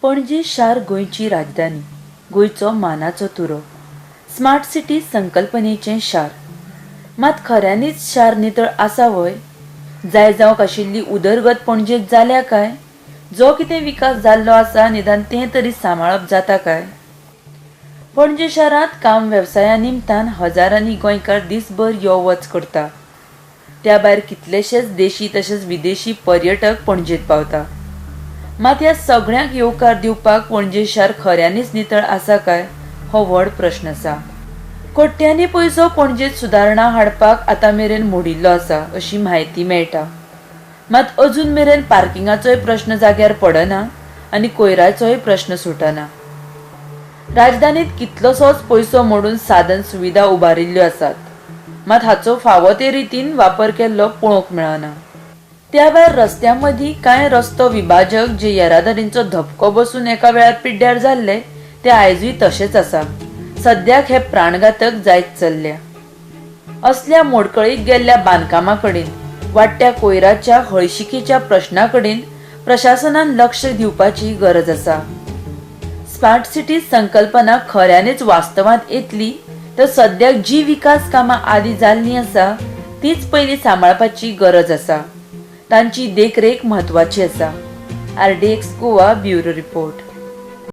पणजी शार गोंयची राजधानी, गोंयचो मानाचो तुरो, स्मार्ट सिटी संकल्पनेचें शार. मात खऱ्यांनीच शार नितळ आसा व्हय? जाय जावंक आशिल्ली उदरगत पणजेंत जाल्या काय? जो कितें विकास जाल्लो आसा निदान तें तरी सांबाळप जाता काय? पणजे शारांत काम वेवसाया निमतान हजारांनी गोंयकार दीसभर यो वच करता. त्या भायर कितलेशेच देशी तशेंच विदेशी पर्यटक पणजेंत पावता. मात ह्या सगळ्यांक येवकार दिवपाक पणजे शार खऱ्यांनीच नितळ आसा काय, हो व्हड प्रस्न आसा. कोट्यांनी पयसो पणजेंत सुदारणा हाडपाक आतां मेरेन मोडिल्लो आसा अशी म्हायती मेळटा. मात अजून मेरेन पार्किंगाचोय प्रस्न जाग्यार पडना आनी कोयराचोय प्रस्न सुटना. राजधानीत कितलोसोच पयसो मोडून साधन सुविधा उबारिल्ल्यो आसात, मात हाचो फावो ते रितीन वापर केल्लो पळोवंक मेळना. त्या भायर रस्त्यां मदीं कांय रस्तो विभाजक जे येरादारींचो धपको बसून एका वेळार पिड्ड्यार जाल्ले ते आयजूय तशेच आसा. सद्याक हे प्राणघातक जायत चल्ल्या. असल्या मोडकळीक गेल्ल्या बांदकामा कडेन, वाडट्या कोयराच्या हळशिकेच्या प्रश्ना कडेन प्रशासनान लक्ष दिवपाची गरज आसा. स्मार्ट सिटी संकल्पना खऱ्यांनीच वास्तवांत येतली तर सद्याक जी विकास कामां आदीं जाल्लीं आसा तीच पयलीं सांबाळपाची गरज आसा. तांची देखरेख म्हत्वाची आसा. RDX Goa bureau report.